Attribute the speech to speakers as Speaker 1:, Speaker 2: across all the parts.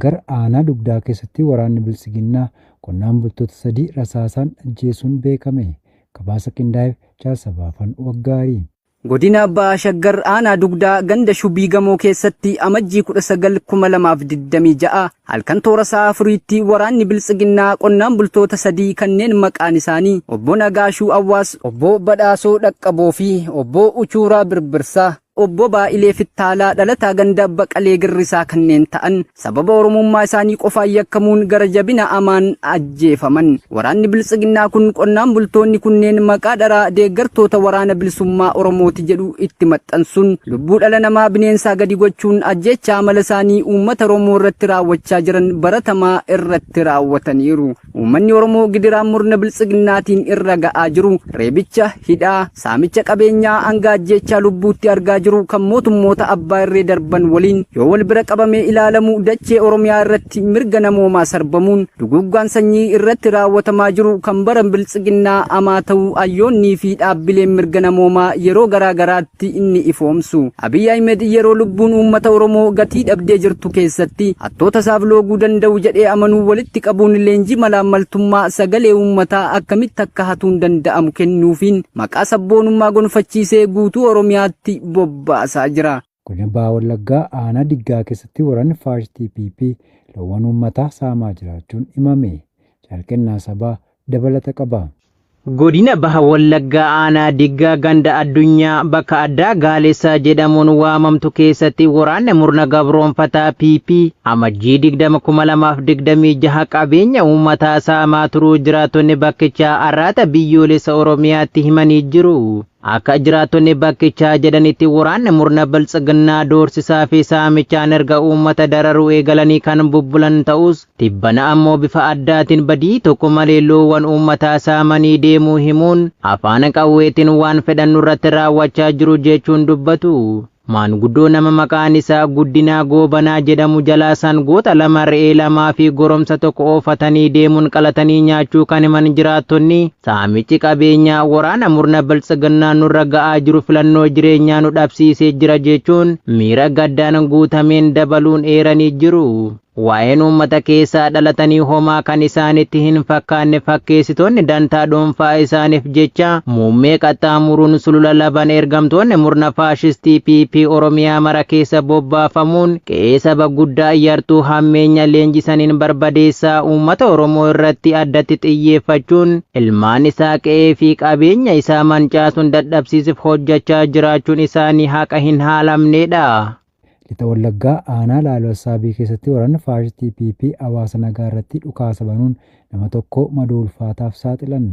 Speaker 1: Shaggar aanaa Dugdaa keessatti waraanni Biltsiginnaa qonnaan bultoota 3 rasaasaan ajjeesuun beekame. Gabaasa qindaa'eef Jaal Sabaafan Waggaarii.
Speaker 2: Godina Baha Shaggar Aanaa Dugdaa ganda Shubii Gamoo keessatti Amajjii 19, 2026 halkan toora sa'a afuriitti waraanni Biltsiginnaa qonnaan bultoota sadii kanneen maqaan isaanii Obbo Nagaashuu Awwaas, Obbo Badhaasoo Dhaqqaboo fi Obbo Uchuuraa Birbirsaa, Obbo Baa'ilee Fittaalaa dhalataa ganda Baqalee Girrisaa kanneen ta'an sababa Oromummaa isaanii qofaan yakkamuun gara jabina amaan ajjeefaman. Waraanni Biltsiginnaa kun qonnaan bultoonni kunneen maqaa dharaa deeggartoota Waraana Bilisummaa Oromooti jedhu itti maxxansuun lubbuu dhala namaa bineensaa gadi gochuun ajjeechaa amala isaanii uummata Oromoo irratti raawwachaa jiran baratamaa irratti raawwataniiru. Uummanni Oromoo gidiraan murna Biltsiginnaatiin irra ga'aa jiru reebicha, hidhaa, saamicha qabeenyaa hanga ajjeechaa lubbuutti argaa jiru kan mootummoota abbaa irree darban waliin yoo wal bira qabamee ilaalamu dachee Oromiyaa irratti mirga namoomaa sarbamuun duguuggaan sanyii irratti raawwatamaa jiru kan bara Biltsiginnaa amaa ta'uu hayyoonnii fi dhaabbileen mirga namoomaa yeroo garaa garaatti ni ifoomsu. Abiy Ahimed yeroo lubbuun uummata Oromoo gatii dhabdee jirtu keessatti hattoota isaaf looguu danda'u jedhee amanuu walitti qabuun leenjii malaammaltummaa sagalee uummataa akkamitti akka hatuun danda'amu kennuufiin maqaa sabboonummaa gonfachiisee guutuu Oromiyaatti bobbaasaa jira.
Speaker 1: Godina Baha Wallaggaa aanaa Diggaa keessatti waraanni faashistii PP loowwan uummataa saamaa jiraachuun himame. Jaal Kennaa Sabaa dabalata qaba.
Speaker 3: Godina Baha Wallaggaa Aanaa Diggaa ganda Addunyaa bakka addaa Gaalessaa jedhamuun waamamtu keessatti waraanni murna gabroomfataa PP Amajjii 20, 2026 qabeenya uummataa saamaa turuu jiraattonni bakkichaa Arraata Biyyoolessa Oromiyaatti himanii jiru. Akka jiraattonni bakkichaa jedhanitti waraanni murna Biltsiginnaa doorsisaa fi saamichaan erga uummata dararuu eegalanii kan bubbulan ta'us, tibbana ammoo bifa addaatiin badii tokko malee loowwan uummataa saamanii deemuu himuun afaan qawweetiin waan fedhan nurratti raawwachaa jiru jechuun dubbatu. Maanguddoo nama maqaan isaa Guddinaa Goobanaa jedhamu jalaa sangoota 2, re'ee 2 fi goromsa 1 oofatanii deemuun qalatanii nyaachuu kan himan jiraattonni, saamichi qabeenyaa waraana murna Biltsiginnaan nurra ga'aa jiru filannoo jireenyaa nu dhabsiisee jira jechuun miira gaddaan guutameen dabaluun eeranii jiru. Waa'een uummata keessaa dhalatanii homaa kan isaanitti hin fakkaanne fakkeessitoonni dantaa dhuunfaa isaaniif jecha muummee qaxxaamuruun sulula laban ergamtoonni murna faashistii PP Oromiyaa mara keessa bobbaafamuun qe'ee saba guddaa yartuu hammeenya leenjisaniin barbadeessaa uummata Oromoo irratti addatti xiyyeeffachuun ilmaan isaa qe'ee fi qabeenya isaa mancaasuun dadhabsiisuuf hojjechaa jiraachuun isaanii haqa hin haalamneedha.
Speaker 1: Lixa Wallaggaa aanaa Laaloo Assaabii keessatti waraanni faashistii PP hawaasa nagaa irratti dhukaasa banuun nama tokko madoo ulfaataaf saaxilan.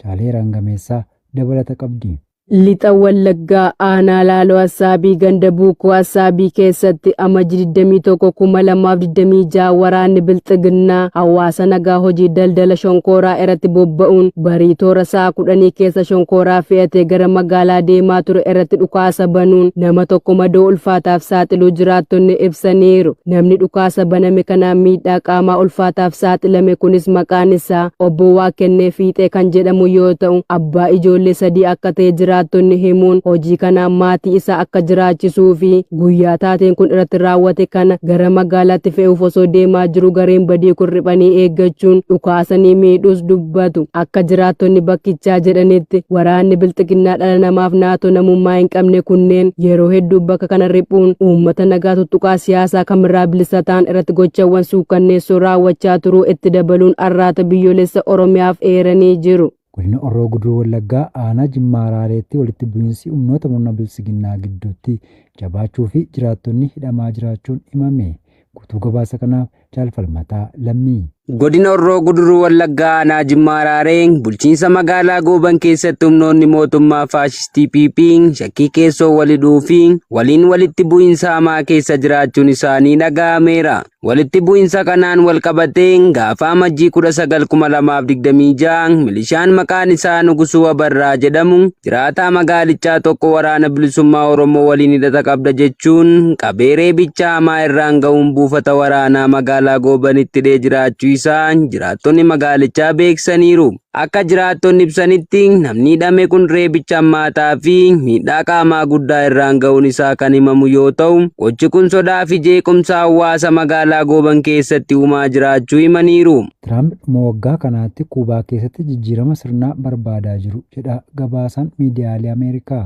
Speaker 1: Caalee Rangameessaa dabalata qabdi.
Speaker 4: Lixa Wallaggaa aanaa Laaloo Assaabii ganda Buukoo Assaabii keessatti Amajji 21, 2026 waraanni Bilxiginnaa hawaasa nagaa hojii daldala shonkooraa irratti bobba'uun barii toora sa'a kudhanii keessa shonkooraa fe'atee gara magaalaa deemaa ture irratti dhukaasa banuun nama tokko madoo ulfaataaf saaxiluu jiraattonni ibsaniiru. Namni dhukaasa baname kanaan miidhaa qaamaa ulfaataaf saaxilame kunis maqaan isaa Obbo Waaqkennee Fiixee kan jedhamu yoo ta'u, abbaa ijoollee 3 akka ta'e jiraattonni himuun hojii kanaan maatii isaa akka jiraachisuu fi guyyaa taateen kun irratti raawwate kana gara magaalaatti fe'uuf osoo deemaa jiruu gareen badii kun riphanii eeggachuun dhukaasanii miidhuus dubbatu. Akka jiraattonni bakkichaa jedhanitti, waraanni Bilxiginnaa dhala namaaf naatoo namummaa hin qabne kunneen yeroo hedduu bakka kana riphuun uummata nagaa tuttuqaa siyaasaa kamirraa bilisa ta'an irratti gochawwan suukkanneessoo raawwachaa turuu itti dabaluun Arraata Biyyoolessa Oromiyaaf eeranii jiru.
Speaker 1: Godina Horroo Guduruu Wallaggaa aanaa Jimmaa Raareetti walitti bu'iinsi humnoota murna Biltsiginnaa gidduutti jabaachuu fi jiraattonni hidhamaa jiraachuun himame. Guutuu gabaasa kanaaf Jaal Falmataa Lammii.
Speaker 5: Godina Horroo Guduruu Wallaggaa aanaa Jimmaa Raaree bulchiinsa magaalaa Gooban keessatti humnoonni mootummaa faashistii PP shakkii keessoo wal hidhuu fi waliin walitti bu'iinsa hamaa keessa jiraachuun isaanii dhaga'ameera. Walitti bu'iinsa kanaan wal qabatee gaafa Amajjii 19,2026 milishaan maqaan isaa Nugusuu Abarraa jedhamu jiraataa magaalichaa tokko waraana bilisummaa Oromoo waliin hidhata qabda jechuun qabee reebicha hamaa irraan ga'uun buufata waraanaa magaalaa Goobanitti hidhee jiraachuu isaa jiraattonni magaalichaa beeksisaniiru. Akka jiraattonni ibsanitti namni hidhame kun reebicha hammaataa fi miidhaa qaamaa guddaa irraan ga'uun isaa kan himamu yoo ta'u, gochi kun sodaa fi jeequmsa hawaasa magaalaa Gooban keessatti uumaa jiraachuu himaniiru.
Speaker 1: Tiraamp dhuma waggaa kanaatti Kuubaa keessatti jijjiirama sirnaa barbaadaa jiru jedha gabaasaan miidiyaalee Ameerikaa.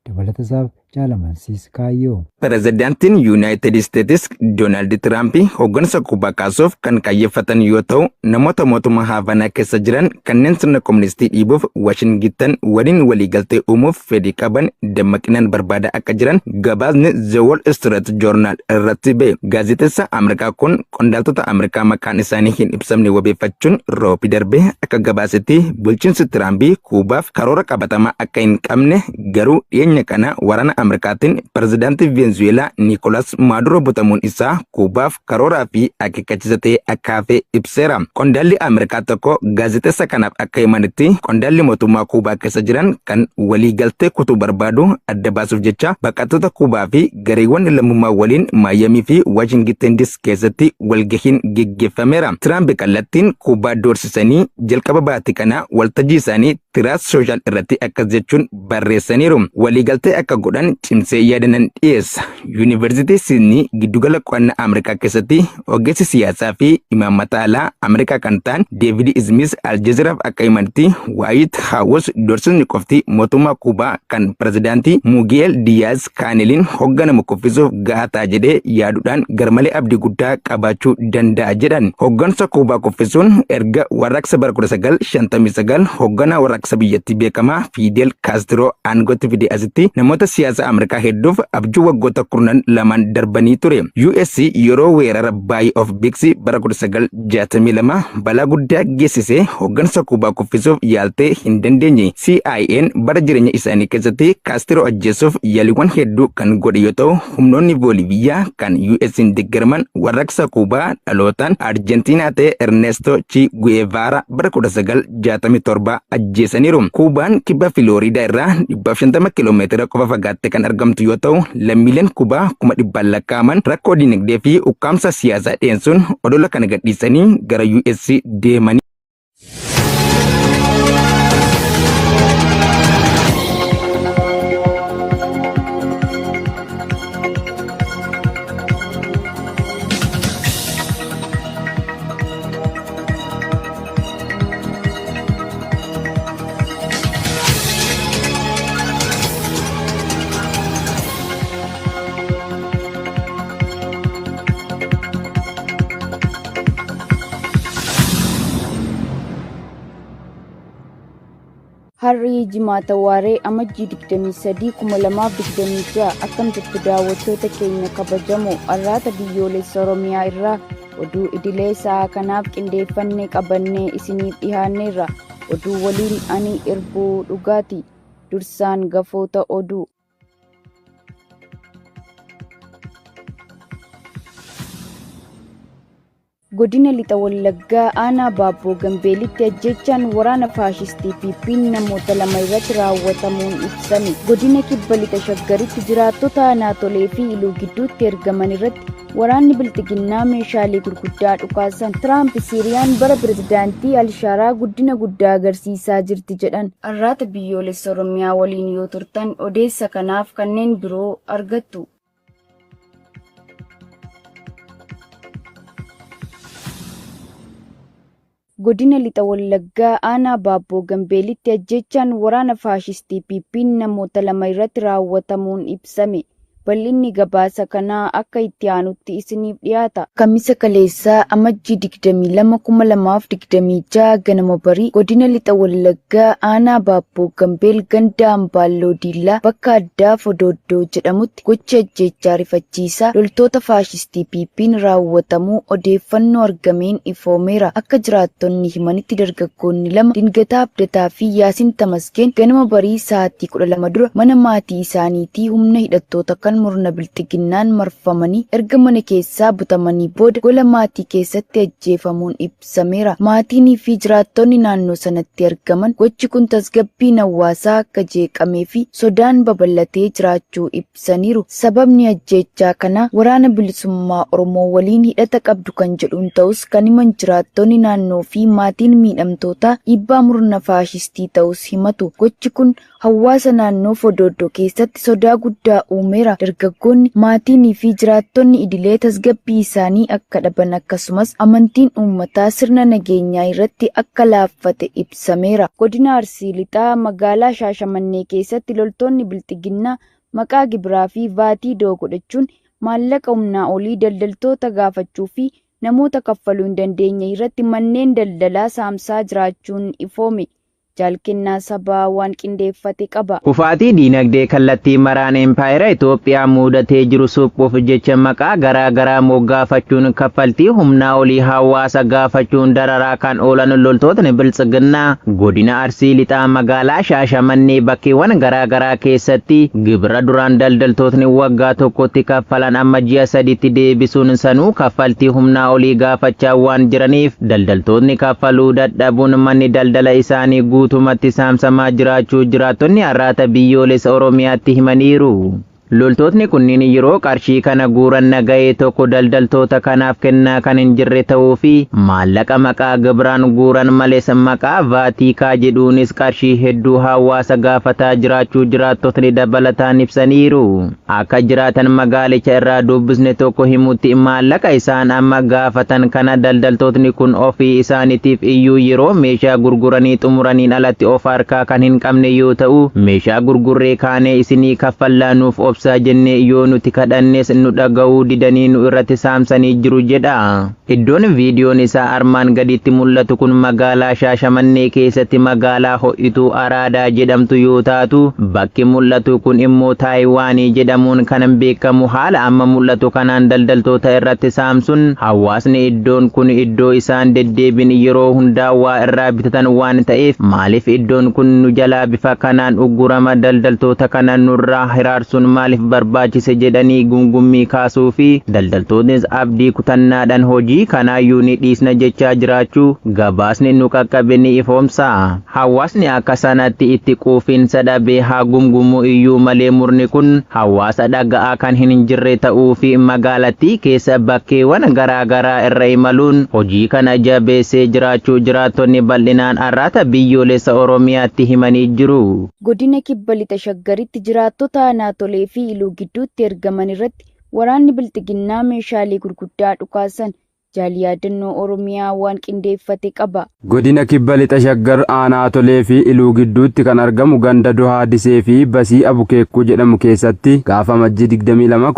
Speaker 1: Dabalata isaaf Jaal Amansiis Kaayyoo.
Speaker 6: Pirezidaantiin Yuunaayitid Isteetis Doonaald Tiraamp hooggansa Kuubaa kaasuuf kan kaayyeffatan yoo ta'u, namoota mootummaa Haavanaa keessa jiran kanneen sirna koministii dhiibuuf Waashingitan waliin waliigaltee uumuuf fedhii qaban dammaqinaan barbaadaa akka jiran gabaasni The Wall Street Journal irratti ba'e. Gaazexeessaa Ameerikaa kun qondaaltota Ameerikaa maqaan isaanii hin ibsamne wabeeffachuun roobii darbe akka gabaasetti bulchiinsi Tiraamp Kuubaaf karoora qabatamaa akka hin qabne garuu dhiyeenya kana waraana Ameerikaatiin pirezidaantii Veenzuweelaa Niikolaas Maaduroo butamuun isaa Kuubaaf karooraa fi akeekkachiisa ta'e akka hafe ibseera. Qondaalli Ameerikaa tokko gaazexeessa kanaaf akka himanitti qondaalli mootummaa Kuubaa keessa jiran kan waliigaltee kutuu barbaadu adda baasuuf jecha baqattoota Kuubaa fi gareewwan lammummaa waliin Maayamii fi Waashingiten DC keessatti walgahiin geggeeffameera. Tiraamp kallattiin Kuubaa doorsisanii jalqaba baatii kana waltajjii isaanii Truth Social irratti akkas jechuun barreessaniiru. Waliigaltee akka godhan cimsee yaada nan dhiyeessa. Yuunivarsiitii Siidnii giddugala qo'annaa Ameerikaa keessatti ogeessi siyaasaa fi imaammata alaa Ameerikaa kan ta'an Deevid Ismiis Aljeeziraaf akka himanitti Waayit Haawus doorsisni qofti mootummaa Kuubaa kan pirezidaantii Mugi'eel Diyaaz Kaaneliin hoogganamu kuffisuuf gahaa ta'a jedhee yaaduudhaan garmalee abdii guddaa qabaachuu danda'a jedhan. Hooggansa Kuubaa kuffisuun erga warraaqsa bara 1959 hoogganaa warraaqsa biyyattii beekamaa Fiidel Kaastiroo aangootti fide asitti namoota siyaasa Ameerikaa hedduuf abjuu waggoota kurnan lamaan darbanii ture. US yeroo weerara Bay of Pigs bara 1962 balaa guddaa geessise hooggansa Kuubaa kuffisuuf yaaltee hin dandeenye. CIA'n bara jireenya isaanii keessatti Kaastiroo ajjeesuuf yaaliiwwan hedduu kan godhe yoo ta'u, humnoonni Booliiviyaa kan US'n deeggaraman warraaqsa Kuubaa dhalootaan Arjentiinaa ta'e Ernesto Che Guevara bara 1967 ajjeesaniiru. Kuubaan kibba Filooriidaa irraa 150 kiiloomeetira qofa fagaattee kan argamtu yoo ta'u, lammiileen Kuubaa 100,000 lakkaa'aman rakkoo dinagdee fi ukkaamsa siyaasaa dheensuun odola kana gadhiisanii gara US deemanii.
Speaker 7: Har'i Jimaata Waaree Amajjii 23 2026 akkam jirtu daawwattoota keenya kabajamoo arraata biyyoolessa Oromiyaa irraa oduu idilee sa'a kanaaf qindeeffannee qabannee isiniif dhihaanneerra. Oduu waliin ani Irbuu Dhugaati. Dursaan gafoota oduu. Godina Lixa Wallaggaa Aanaa Baabboo Gambeelitti ajjeechaan waraana faashistii PP'n namoota lama irratti raawwatamuun ibsame. Godina Kibba Lixa Shaggaritti jiraattota Aanaa Tolee fi Iluu gidduutti ergaman irratti waraanni Bilxiginnaa meeshaalee gurguddaa dhukaasan. Tiraamp Siiriyaan bara pirezidaantii Alshaaraa guddina guddaa agarsiisaa jirti jedhan. Arraata Biyyoolessa Oromiyaa waliin yoo turtan odeessa kanaaf kanneen biroo argattu. Godina Lixa Wallaggaa Aanaa Baabboo Gambeelitti ajjeechaan waraana faashistii PP'n namoota lama irratti raawwatamuun ibsame. Bal'inni gabaasa kanaa akka itti aanutti isiniif dhiyaata. Kamisa kaleessaa Amajjii 22, 2026 ganama barii godina Lixa Wallaggaa Aanaa Baabboo Gambeel ganda Ambaalloo Diillaa bakka addaa Fodooddoo jedhamutti gochi ajjeechaa rifachiisaa loltoota faashistii PP'n raawwatamuu odeeffannoo argameen ifoomeera. Akka jiraattonni himanitti dargaggoonni lama Dingataa Abdataa fi Yaasin Tamasgeen ganama barii sa'aatii 12 dura mana maatii isaaniitii humna hidhattoota kana kan murna bilxiginnaan marfamanii erga mana keessaa butamanii booda gola maatii keessatti ajjeefamuun ibsameera. Maatiinii fi jiraattonni naannoo sanatti argaman gochi kun tasgabbiin hawaasaa akka jeeqamee fi sodaan babal'atee jiraachuu ibsaniiru. Sababni ajjeechaa kanaa waraana bilisummaa Oromoo waliin hidhata qabdu kan jedhuun ta'us kan himan jiraattonni naannoo fi maatiin miidhamtootaa dhiibbaa murna faashistii ta'us himatu. Gochi kun hawaasa naannoo Fodooddoo keessatti sodaa guddaa uumeera. Dargaggoonni, maatiinii fi jiraattonni idilee tasgabbii isaanii akka dhaban akkasumas amantiin uummataa sirna nageenyaa irratti akka laaffate ibsameera. Godina Arsii Lixaa magaalaa Shaashamannee keessatti loltoonni bilxiginnaa maqaa gibiraa fi vaatii doo godhachuun maallaqa humnaa olii daldaltoota gaafachuu fi namoota kaffaluu hin dandeenye irratti manneen daldalaa saamsaa jiraachuun ifoome. Jaalkennaa sabaa waan qindeeffate qaba.
Speaker 3: Kufaatii diinagdee kallattii maraan empaayera Itoophiyaa mudatee jiru suphuuf jecha maqaa garaa garaa moggaafachuun kaffaltii humnaa olii hawaasa gaafachuun dararaa kan oolan loltootni biltsiginnaa godina Arsii Lixaa magaalaa Shaashamannee bakkeewwan garaa garaa keessatti gibira duraan daldaltootni waggaa tokkotti kaffalan amma ji'a sadiitti deebisuun sanuu kaffaltii humnaa olii gaafachaa waan jiraniif daldaltootni kaffaluu dadhabuun manni daldala isaanii guutumatti saamsamaa jiraachuu jiraattonni arraata biyyoolessa Oromiyaatti himaniiru. Loltootni kunniin yeroo qarshii kana guuran nagahee tokko daldaltoota kanaaf kennaa kan hin jirre ta'uu fi maallaqa maqaa gibiraan guuran malees maqaa vaatiikaa jedhuunis qarshii hedduu hawaasa gaafataa jiraachuu jiraattotni dabalataan ibsaniiru. Akka jiraatan magaalicha irraa dubbisne tokko himutti maallaqa isaan amma gaafatan kana daldaltootni kun ofii isaaniitiif iyyuu yeroo meeshaa gurguranii xumuraniin alatti of harkaa kan hin qabne yoo ta'u meeshaa gurgurree kaanee isinii kaffallaa nuuf obsaa jennee yoo nuti kadhannes nu dhaga'uu didanii nu irratti saamsanii jiru jedha. Iddoon viidiyoon isaa armaan gaditti mul'atu kun magaalaa Shaashamannee keessatti magaalaa ho'ituu Araadaa jedhamtu yoo taatu bakki mul'atu kun immoo Taayiwaanii jedhamuun kan beekamu haala amma mul'atu kanaan daldaltoota irratti saamsun hawaasni iddoon kun iddoo isaan deddeebiin yeroo hundaa waa irraa bitatan waan ta'eef maaliif iddoon kun nu jalaa bifa kanaan uggurama daldaltoota kana nurraa hiraarsuun maaliif barbaachise jedhanii gungummii kaasuu fi daldaltoonnis abdii kutannaadhaan hojii kanaayyuu ni dhiisna jechaa jiraachuu gabaasni nu qaqqabe ni ifoomsa. Hawaasni akka sanatti itti quufinsa dhabee haa gumgumu iyyuu malee murni kun hawaasa dhaga'aa kan hin jirre ta'uu fi magaalattii keessa bakkeewwan garaa garaa irra imaluun hojii kana jabeessee jiraachuu jiraattonni bal'inaan arraata biyyoolessa Oromiyaatti himanii jiru.
Speaker 7: Godina Kibba Lixa Shaggaritti jiraattota Anaatolee fi Iluu gidduutti ergaman irratti waraanni bilxiginnaa meeshaalee gurguddaa dhukaasan jaalii yaadannoo Oromiyaa waan qindeeffate qaba.
Speaker 8: Godina Kibba Lixa Shaggar aanaa Tolee fi Iluu gidduutti kan argamu ganda Dohaa Disee fi Basii Abukeekkuu jedhamu keessatti gaafa Amajjii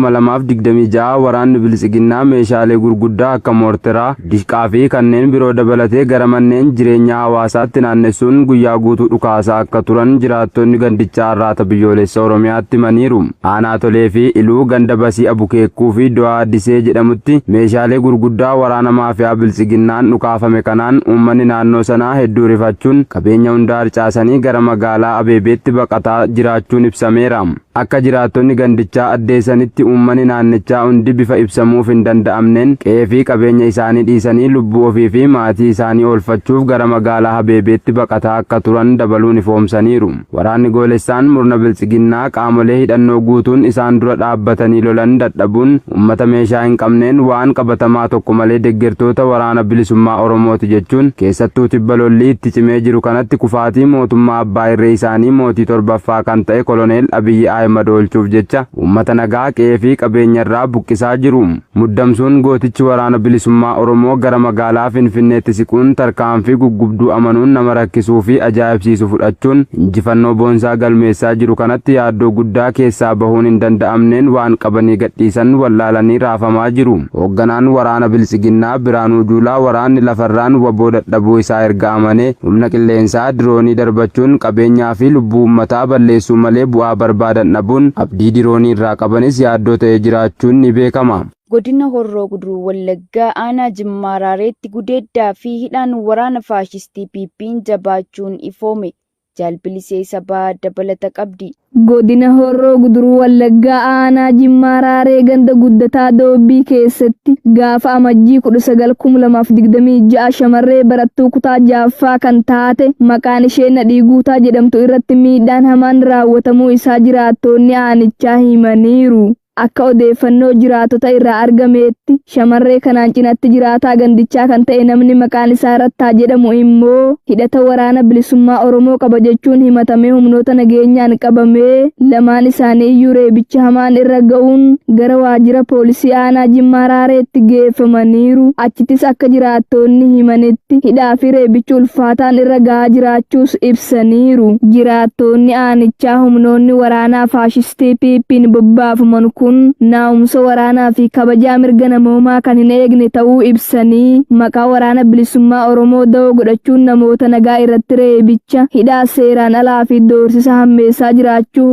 Speaker 8: 22,2026 waraanni biltsiginnaa meeshaalee gurguddaa akka moorteraa, dishqaa fi kanneen biroo dabalatee gara manneen jireenyaa hawaasaatti naannessuun guyyaa guutuu dhukaasaa akka turan jiraattonni gandichaa arraata biyyoolessa Oromiyaatti himaniiru. Aanaa Tolee fi Iluu ganda Basii Abukeekkuu fi Dohaa Disee jedhamutti meeshaalee gurguddaa waraana maafiyaa biltsiginnaan dhukaafame kanaan uummanni naannoo sanaa hedduu rifachuun qabeenya hundaa harcaasanii gara magaalaa Abeebeetti baqataa jiraachuun ibsameera. Akka jiraattonni gandichaa addeessanitti uummanni naannichaa hundi bifa ibsamuuf hin danda'amneen qe'ee fi qabeenya isaanii dhiisanii lubbuu ofii fi maatii isaanii oolfachuuf gara magaalaa Abeebeetti baqataa akka turan dabaluun ifoomsaniiru. Waraanni goolessaan murna biltsiginnaa qaamolee hidhannoo guutuun isaan dura dhaabbatanii lolan dadhabuun uummata meeshaa hin qabneen waan qabatamaa tokko malee deeggartoota waraana bilisummaa Oromooti jechuun keessattuu tibba lolli itti cimee jiru kanatti kufaatii mootummaa abbaa irree isaanii mootii torbaffaa kan ta'e koloneel Abiyyi Ahimad oolchuuf jecha uummata nagaa qe'ee fi qabeenya irraa buqqisaa jiru. Muddamsuun gootichi waraana bilisummaa Oromoo gara magaalaa Finfinneetti siquun tarkaanfii guggubduu amanuun nama rakkisuu fi ajaa'ibsiisu fudhachuun injifannoo boonsaa galmeessaa jiru kanatti yaaddoo guddaa keessaa bahuun hin danda'amneen waan qabanii gadhiisan wallaalanii raafamaa jiru. Hoogganaan waraana biltsiginnaa Biraanuu Juulaa waraanni lafarraan waboo dadhabuu isaa erga amanee humna qilleensaa diroonii darbachuun qabeenyaa fi lubbuu uummataa balleessuu malee bu'aa barbaadan dhabuun abdii diroonii irraa qabanis yaaddoo ta'ee jiraachuun ni beekama.
Speaker 7: Godina Horroo Guduruu Wallaggaa aanaa Jimmaa Raareetti gudeeddaa fi hidhaan waraana faashistii PP'n jabaachuun ifoome. Jaal Bilisee Sabaa dabalata qabdi.
Speaker 9: Godina Horroo Guduruu Wallaggaa Aanaa Jimmaa Raaree ganda Guddataa Doobbii keessatti gaafa Amajjii 19,2026 shamarree barattuu kutaa 6ffaa kan taate maqaan ishee Nadhii Guutaa jedhamtu irratti miidhaan hamaan raawwatamuu isaa jiraattoonni aanichaa himaniiru. Akka odeeffannoo jiraattota irraa argameetti, shamarree kanaan cinatti jiraataa gandichaa kan ta'e namni maqaan isaa Rattaa jedhamu immoo hidhata Waraana Bilisummaa Oromoo qaba jechuun himatamee humnoota nageenyaan qabamee lamaan isaanii iyyuu reebicha hamaan irra ga'uun gara waajjira poolisii aanaa Jimmaa Raareetti geeffamaniiru. Achittis akka jiraattoonni himanitti hidhaa fi reebichi ulfaataan irra ga'aa jiraachuus ibsaniiru. Jiraattoonni aanichaa humnoonni waraanaa faashistii PPn bobbaafaman kun naa'umsa waraanaa fi kabajaa mirga namoomaa kan hin eegne ta'uu ibsanii, maqaa Waraana Bilisummaa Oromoo dawoo godhachuun namoota nagaa irratti reebicha, hidhaa seeraan alaa fi doorsisa hammeessaa jiraachuu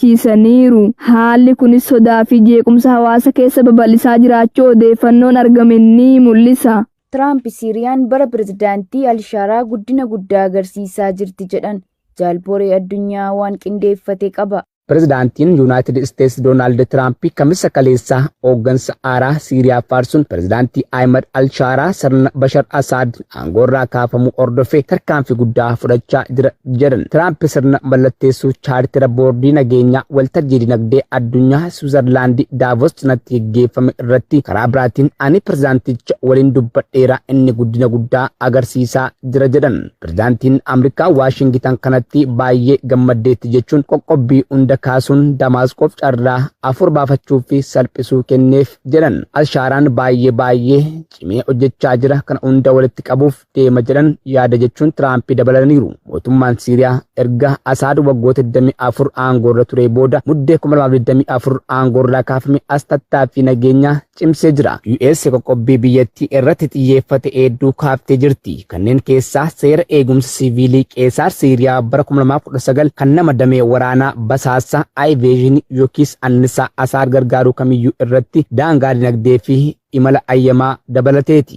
Speaker 9: hubachiisaniiru. Haalli kunis sodaa fi jeequmsa hawaasa keessa babal'isaa jiraachuu odeeffannoon argame ni mul'isa.
Speaker 7: Tiraamp Siiriyaan bara pirezidaantii Al-Shaaraa guddina guddaa agarsiisaa jirti jedhan. Jaal Boree Addunyaa waan qindeeffate qaba.
Speaker 10: Pirezidaantiin Yunaayitid Isteets Doonaald Tiraamp Kamisa kaleessaa hooggansa haaraa Siiriyaa faarsuun Pirezidaantii Ahimad Al-Shaaraa sirna Bashar Asaad aangoorraa kaafamuu hordofee tarkaanfii guddaa fudhachaa jira jedhan. Tiraamp sirna mallatteessuu chaartera boordii nageenyaa waltajjii dinagdee addunyaa Siwiizarlaandi Daavos cinatti geggeeffame irratti karaa biraatiin ani pirezidaanticha waliin dubbadheera inni guddina guddaa agarsiisaa jira jedhan. Pirezidaantiin Ameerikaa Waashingitan kanatti baay'ee gammaddeetti jechuun qoqqobbii hunda kaasuun Damaasqoof carraa afuura baafachuu fi salphisuu kenneef jedhan. Al-Shaaraan baay'ee baay'ee cimee hojjechaa jira kana hunda walitti qabuuf deema jedhan yaada jechuun Tiraamp dabalaniiru. Mootummaan Siiriyaa erga Asaad waggoota 24 aangoorra turee booda Muddee 2024 aangoorraa kaafame as tattaaffii nageenyaa cimsee jira. US qoqqobbii biyyattii irratti xiyyeeffate hedduu kaaftee jirti. Kanneen keessaa seera eegumsa siviilii Qeesaar Siiriyaa bara 2019 kan nama damee waraanaa basaasa ayiveeshinii yookiis annisaa Asaad gargaaruu kamiyyuu irratti daangaa dinagdee fi imala ayyamaa dabalateeti.